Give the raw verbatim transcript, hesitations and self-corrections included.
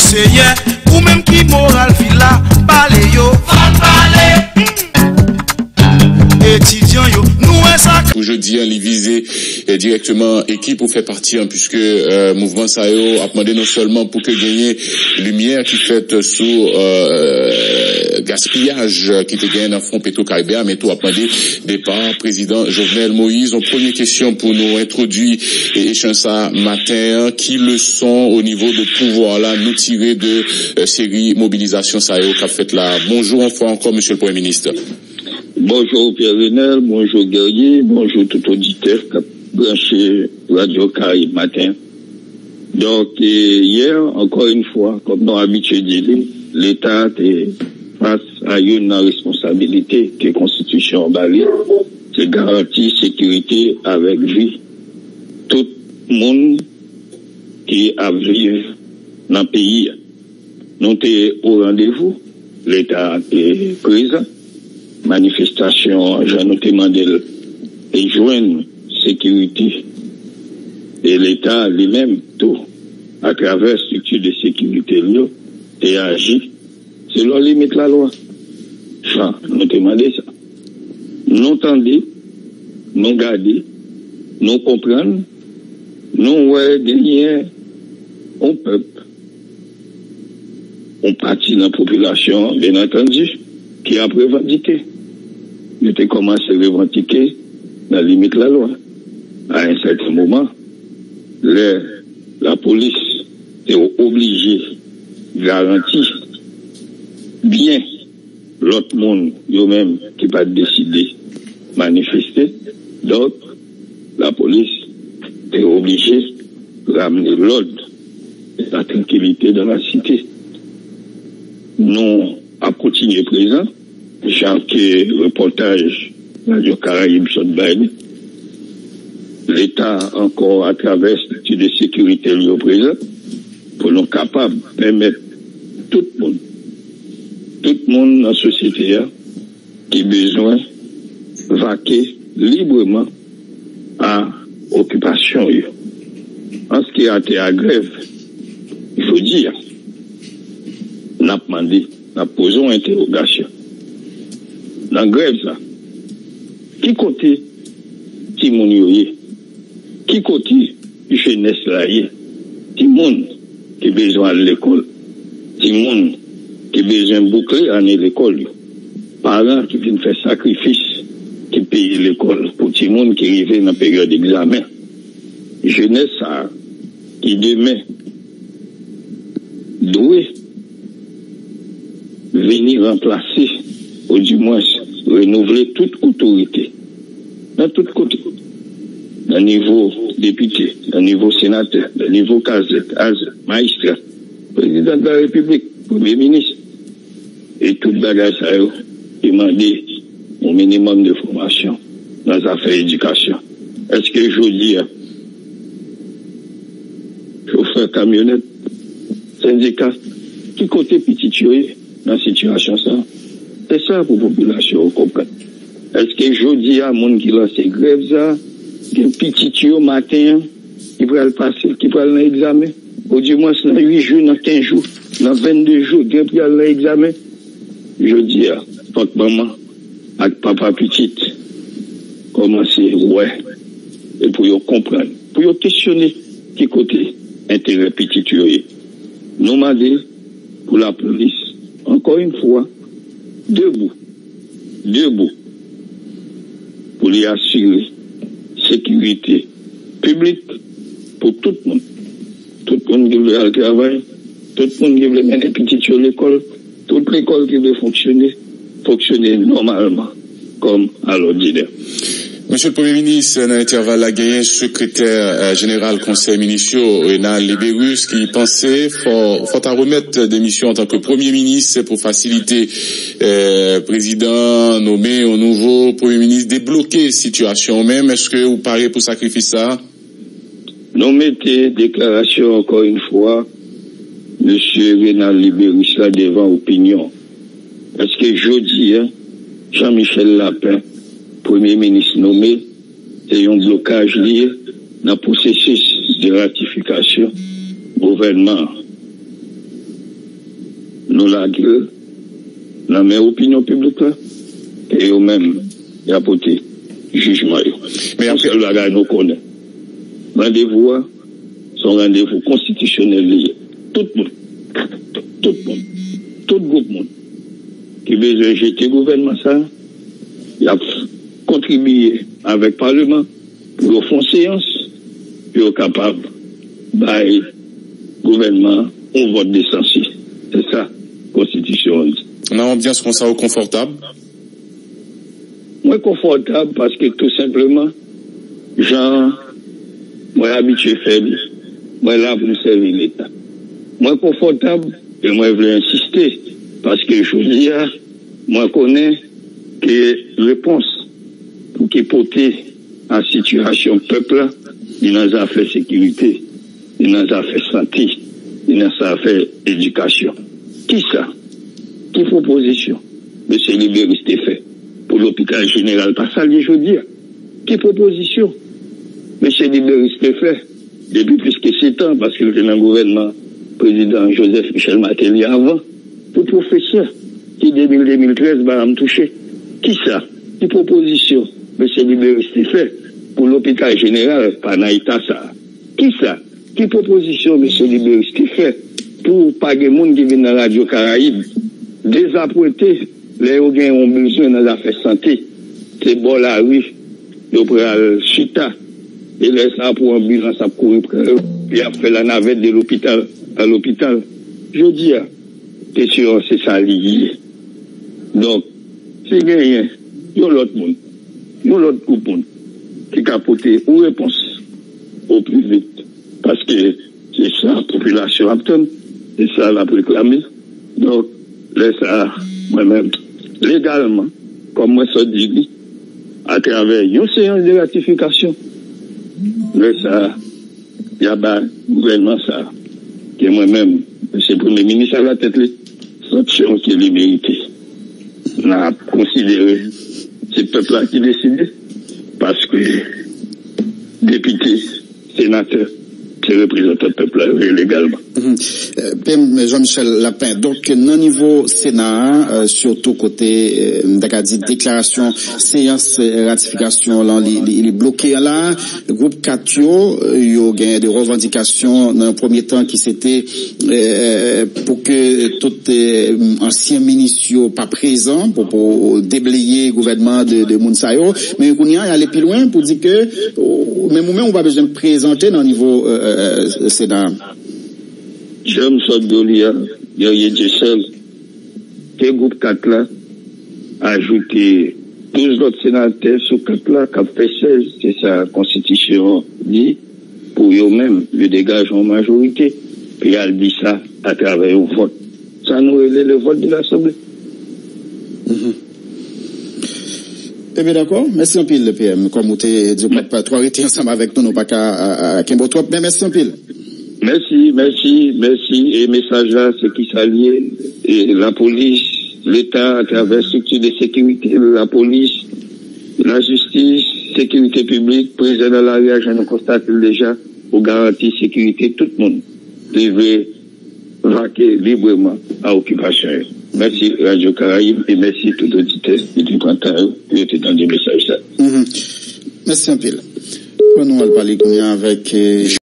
Seyè, ou menm ki moral vil la, pale yo. Fò n pale. Etidyan yo, nou wè sa. Pou jodi a, li vize eh, dirèkteman ekip ou fè pati an, puiske eh, mouvman sa yo ap mande non sèlman pou ke genyen limyè ki fèt sou eh, gaspiyaj ki te genyen nan fon Petro Caribe a, men tou ap mande depa prezidan Jovenel Moïse. Yon premye kesyon pou nou entwodui e echanj sa maten an. Ki leson o nivo de pouvwa la nou tire de eh, seri mobilizasyon sa yo k ap fèt la? Bonjou yon fwa ankò, Mesye le Premye Minis. Bonjou Pierre Renel, bonjou Guerrier, bonjou tout oditè k ap branche Radio Caraïbe Matin. Donk, eh, yè, ankò yon fwa, kòm nou abitye di li, Leta te fas a youn nan responsabilite ke konstitisyon an ba li, se garanti sekirite avèk vi tout moun ki ap viv nan peyi a. Nou te o randevou, Leta te prezan. Manifestasyon an, jan nou te mande l, te jwenn sekirite. E Leta li menm tou, atravè estrikti de sekirite l yo, te aji selon limit lalwa. Jan nou te mande sa. Nou tande, nou gade, nou konprann, nou wè genyen yon pèp, yon pati nan popilasyon an, byen antandi, ki ap revandike. Yo te kòmanse revandike nan limit lalwa. A yon sèten moman, lè lapolis te oblije garanti byen lòt moun yo menm ki pa t deside manifeste. Donk, lapolis te oblije ramne lòd e la trankilite dan la site. Nou ap kontinye prezan, jan ke repòtaj Radio Caraïbe sot bay li. Leta ankò, atravè estrikti de sekirite l yo, prezan pou nou kapab pèmèt tout moun, tout moun nan sosyete a ki bezwen vake libreman a okipasyon yo. An se ki a te a grèv, jodi a, n ap mande, n ap poze yon entèwogasyon. Nan grèv sa, ki kote timoun yo ye? Ki kote jenès la ye? Timoun ki bezwen al lekòl, timoun ki bezwen boukle ane lekòl yo, paran ki vin fè sakrifis, ki peye lekòl pou timoun ki rive nan peryòd egzamen. Jenès sa a ki demen dwe vini ranplase, odimwens renouvle tout otorite nan tout kote, nan nivo depite, nan nivo senatè, nan nivo kazèk, azèk, majistra, prezidan de la repiblik, premye minis. E tout bagay sa yo te mande yon minimòm de fòmasyon nan zafè edikasyon. Èske jodi a, chofè kamyonèt, sendika, ki kote pitit yo ye nan sitiyasyon sa a? Se sa pou popilasyon an konprann. Èske jodi a, moun ki lanse grèv sa a, gen pitit yo maten an ki pral pase, ki pral nan egzamen? Odimwens nan uit jou, nan kenz jou, nan vennde jou, gen pou y al nan egzamen. Jodi a, fòk manman ak papa pitit kòmanse wè, e pou yo konprann, pou yo kesyone ki kote enterè pitit yo ye. Nou mande pou lapolis, ankò yon fwa, debou, debou, pou li asire sekirite piblik pou tout moun. Tout moun ki vle al travay, tout moun ki vle mennen pitit yo lekòl, tout lekòl ki vle fonksyone, fonksyone nòmalman, kòm alòdinè. Mesye le Premye Minis, nan entèval la, genyen sekretè eh, jeneral Konsèy Minis yo, Renald Libérus, ki panse fò, fò ta remèt demisyon antanke Premye Minis pou fasilite eh, prezidan nome yon nouvo Premye Minis debloke sitiyasyon. Ou menm, èske ou pare pou sakrifis sa a? Nou mete deklarasyon, ankò yon fwa, Mesye Renald Libérus la devan opinyon. Èske jodi a, Jean Michel Lapin, Premye Minis nome, se yon blokaj li ye nan pwosesis de ratifikasyon gouvènman an? Nou lage l nan men opinyon piblik la, e yo menm y a pote jijman yo. Yon sèl bagay nou konnen, randevou a se yon randevou konstitisyonèl li ye. Tout moun, tout moun, tout gwoup moun ki bezwen jete gouvènman sa, y ap kontribiye avèk Paleman pou yo fè yon seyans, pou yo kapab bay gouvènman yon vòt de sansi. Se sa konstitisyon an di. Nan yon anbyans konsa, ou konfòtab? Mwen konfòtab paske tou senpleman, jan mwen abitye fè li, mwen la pou m sèvi Leta. Mwen konfòtab e mwen vle ensiste paske jodi a, mwen konnen ke repons pou ki pote a sitiyasyon pèp la, li nan zafè sekirite, li nan zafè sante, li nan zafè edikasyon. Kisa? Ki pwopozisyon mesye Liberis te fè pou lopital jeneral pa sa l ye jodi a? Ki pwopozisyon mesye Liberis te fè depi plis ke sèt an, paske l te nan gouvènman prezidan Joseph Michel Martelly avan, pou pwofesè ki de mil, de mil trèz pa janm touche? Kisa? Ki pwopozisyon mesye Liberis te fè pou lopital jeneral pa nan eta sa a? Kisa? Ki pwopozisyon mesye Liberis te fè pou pa gen moun ki vin nan Radyo Karayib? Dezapwente lè yo gen yon bezwen nan zafè sante, se bò lari yo pral chita. E lè sa a pou anbilans ap kouri pran yo, y ap fè lanavèt de lopital a lopital. Jodi a, kesyon an se sa li ye. Donk, si genyen yon lòt moun, yon lòt gwoup moun ki ka pote yon repons o pli vit, paske se sa popilasyon ap tann, se sa l ap reklame. Donk, lè sa a, mwen menm, legalman, kòm mwen sot di li, atravè yon seyans de ratifikasyon, lè sa a, y a ba gouvènman sa a, ke mwen menm, mesye Premye Minis alatèt li, sanksyon ke li merite. N ap konsidere se pèp la ki deside, paske depite, senatè, se reprezantan pèp la yo ye legalman. Mhm. Euh, P M Jean-Michel Lapin, donk nan nivo Sena a, euh, sitou kote, euh, m ta ka di deklarasyon seyans, euh, ratifikasyon lan li, li, li bloke an la, gwoup kat yo, euh, yo gen de revandikasyon nan yon premye tan ki se te, euh, pou ke tout, euh, ansyen minis yo pa prezan pou, pou debleye gouvènman de, de moun sa yo. Men kounye a, y ale pi lwen pou di ke, ou, menm ou menm, ou pa bezwen prezante nan nivo, euh, euh, euh, Sena. Jan m sot di w li a, Guerrier Dieuseul, ke gwoup kat la ajoute douz lòt senatè sou kat la k ap fè sèz, se sa konstitisyon an di, pou yo menm, yo degaje yon majorite, pou y al di sa atravè yon vòt. Sa nou rele le vote de l'Assemblée. Mhm. Ebyen, dakò. Mèsi anpil, P M. Kòm ou te di, w p ap twò rete ansanm avèk nou, nou pa ka, a, a, kenbe w twòp, men mèsi anpil. Mèsi, mèsi, mèsi. E mesaj la, se ki sa l ye. E lapolis, Leta, atravè estrikti de sekirite, lapolis, lajistis, sekirite piblik, prezan nan lari a, jan nou konstate l deja, pou garanti sekirite tout moun rive vake libreman a okipasyon yo. Mèsi Radyo Karayib e mèsi tout oditè ki te pran tan yo pou yo te tande mesaj sa. Mhm. Mèsi anpil. Bon, nou al pale kounye a avèk, eh,